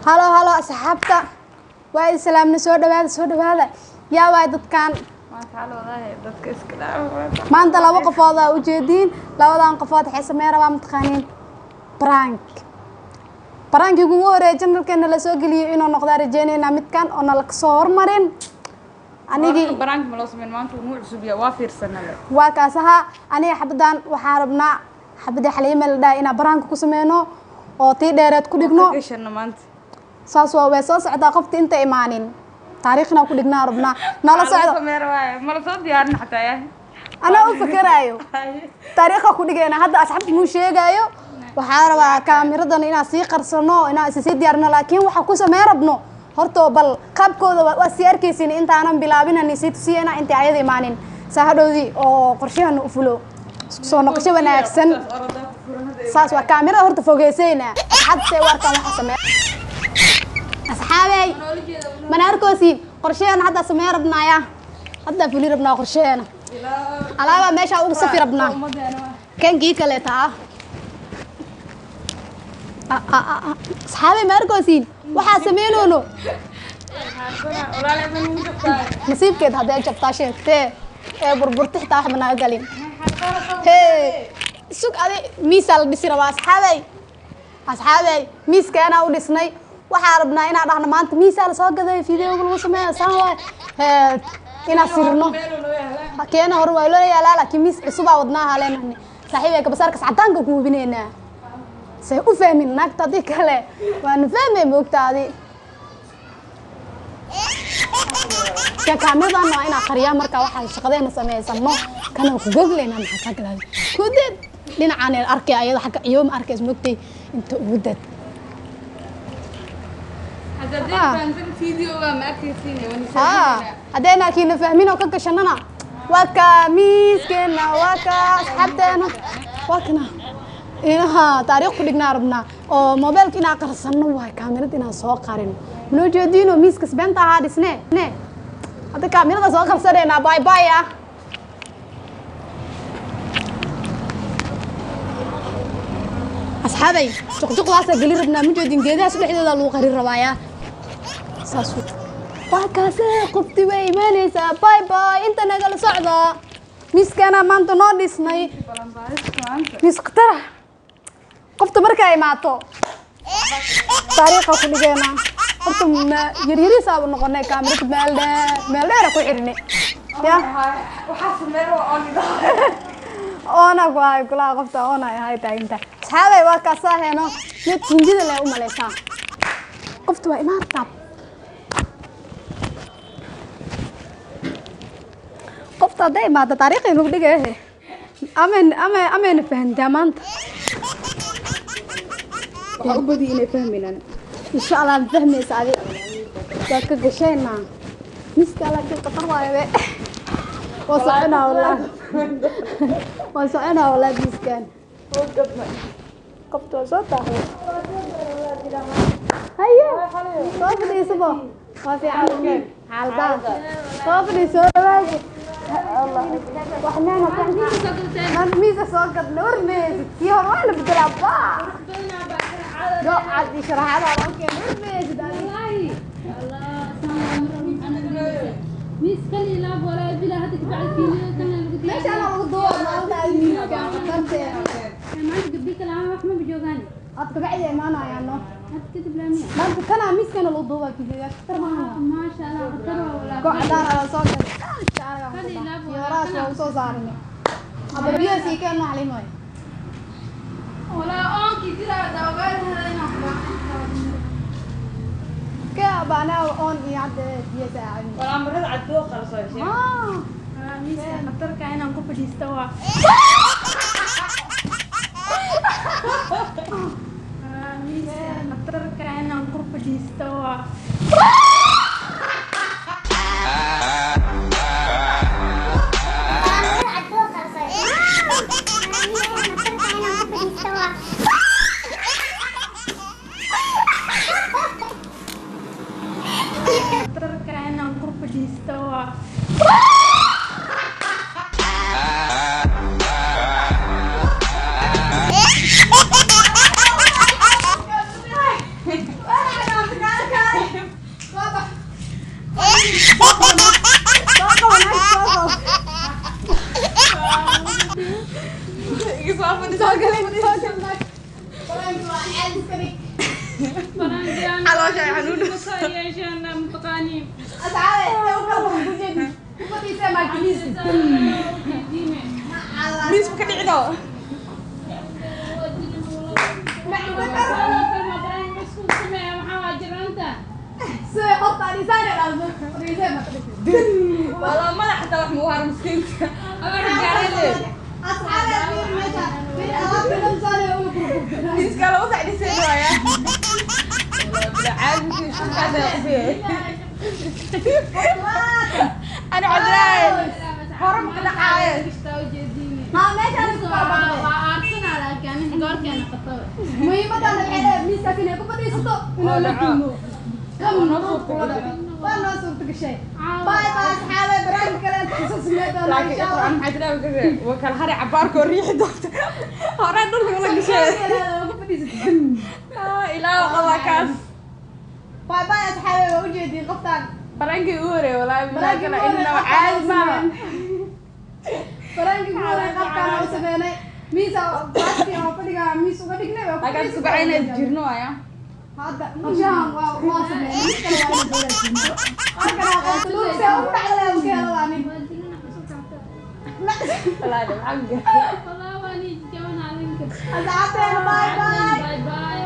Halo halo asxaabta, waa islaamna. Soo dhawaada, soo dhawaada. Yaa waay dadkan? Maanta laba qofood aa ujeediin. Labadan qofood waxay sameyn rabaa, mataqaaniin, prank. Prankii ugu horeeya channelkeena la soo geliyay inuu noqdaa rajeyneynaa, midkan oo nala kasoo hormarin anigii. Prank ma loo sameyn maanta, wuu cusub yahay, waa fiirsanale. Waa kaas ahaa. Aniga xabadan waxaa rabnaa, xabadii Xaliime la dhahay, inaan pranka ku sameyno oo tii dheereed ku dhigno. Gashana maanta. Saas waa, way soo socotaa qofti inta imaanin, taariikhna ku dhignaa rabnaa. Nala socdo. Mala soo diyaarin xataa yaa. Anaa u fakeraayo taariikha ku dhigayna. Hadda asxaabta muu sheegaayo. Waxaa rabaa kaamiradan inaan sii qarsano, inaan is sii diyaarino, laakiin waxaa ku sameyn rabno horta bal qaabkooda waa sii arkaysin. Intaanan bilaabin sii tusiyana intay ayada imaanin, saa hadhowdii oo qorshahana u fulo. Isku soo noqosho wanaagsan. Saas waa, kaamirada horta fogeysayna, asxaabta say u arkaan waxa sameey. Asxaabey, mana arkoosiin qorshaheena hadda sameyn rabnaaya, hadda fuli rabnaa qorshaheena. Alaabaa meeshaa ugu safi rabnaa kankii kaleeta ah. Asxaabey, ma arkoosiin waxaa sameynoono? Nasiibkeed hadday jabtaa sheegtee ee burburta xitaa waxba naga galin. Hee, sug adi, miisaa la dhisi rabaa. Asxaabey, asxaabey, miiskaanaa u dhisnay. Waxaa rabnaa inaan dhahno maanta miisaa lasoo gaday, videoga lagu sameeyo saan waay. Hee, inaan sirno keena hore waa loo yaalaa, laakiin miis cusubaa wadnaa haleenani. Saaxiibay, kabasaarkas cadaanka ku hubinaynaa say u fahmin naagta. Haddii kale waanu fahmay, moogta adi ka kaamiradan waa inaa qariyaa. Marka waxaan shaqadeena sameysano kana ku gogleynaa. Maxaa kaa galaaday kudeed dhinacaan arkay ayada xagga iyo ma arkays, moogtay inta ugu dad. Haddayna kiina fahmin oo ka gashanana, waa ka miiskeena, waa ka asxaabteena, waa kana inaha taariikh ku dhignaa rabnaa oo mobeelka inaa qarsano waay, kaamirada inaan soo qarin. Manoo jeediino miiskas beenta ahaa dhisne ne. Hadda kaamirada soo qarsaneynaa. Bye bye ah. Asxaabay, juqjuqdaasaa geli rabnaa. Ma jeedin geedahaas dhexdooda lagu qarin rabaaya. Saas waa kaase, qofti way imaanaysaa. Bye bye, inta nagala socdaa. Miiskaana maanta noo dhisnay, miis khatara. Qofta markaa imaato taariikha ku dhigeynaa. Horta ma yaryariisaaba noqonay, kaamirada meel dheer, meel dheera ku xidhinay ya oona ku hay kulaha qofta oona ahay taaginta. Asxaabay, waa kaasaa heeno mid hindida leh u malaysaa. Qofta waa imaan rabtaa. Qofta hadday imaado taariikhay nagu dhigayahe. Amen ama amayna fahantaa maanta. Waxaa u badiya inay fahmaynaan. Insha Allah ma fahmaysa adi, waa ka gashaynaa miska, laakiin khatar waayo be. Waa soconaa wallahi, waa soconaa wallahi miskan. Qofta waa soo taaxday. Haye, soo fadhiisabo, waa fiican xaaladaha. Soo fadhiiso, dhawaad. Waxnaan miisa soo gadna warmeysid, kii hore waa la bedelaa ba go cad iyo sharaxada loo keena warmeysid adi. Meesha lagu duuba maanta miiska khatarteena. Had kabacdi imaanayaan no. Maanta kanaa miiskana lagu duuba kidiga khatar maaha. Go cadaan ala soo gaday, yoraas waa usoo saarinay. Hadda biyo sii keeno, Xaliimoy. Ka baanaa oon iyo hadda biyo saacin. Walaa marada cad doo qarso. Ah. Khatarka inaan ku fadhiisto waa khatarka inaan ku fadhiisto waa. Khatarka inaan ku fadhiisto waa. Caloosha ay xanuun. Asxaabe, u kala ku jeedi ku fadhiisay maakiliisi. Miis ka dhicdo. Sida horta dhisaan dhaalmo fadhiisay ma fadhiisay. Walaa madax xataa wax mugu haro miskiinka. Ama gaaray. Asxaabe, fiir meesha, fiir alaabta dhan saanay ugu burburtay. Miiska lagu sacdhisay waaya. Caadi shirkaas ay qufiyay. Ana cadraay. Hore ma ka dhacaaye. Ha, meeshaan isku kala baxday. Muhiimadan waxay leedahay miiskaas inay ku fadhiisato inuu la dumo. Kam waa noo suurta gashay. Bye bye asxaabe, barnaamij kale inta kusoo samey doonaa Laakiin insha iqra Allah. maxay tiraa gashay? Waa kala hari cabaarkoo riixi doonta. Hore dhulka la gashay. Ku fadhiisato. Ah, ilaahu qabaa kaas. Bye bye asxaabe, waa ujeediin qoftaan. Barankii ugu horeeyay walaahi Baraankii bilaakana ugu horeeyay inaba qofkaan caadi u maaha. sameeyay. Baraankii ugu horeeyay qofkaan u sameynay. Miis baaskii oo fadhiga miis uga dhignay waa ku Laakiin fadhiisatay. isku bacayna jirno aya. Hadda qorshahan waa sameynay, mid kale waa inay dowladda. Halkan aa qabta lugta ugu dhacday aan ka helo ani. Walaahi maxaa garay. Asxaabteena, bye bye. Bye bye.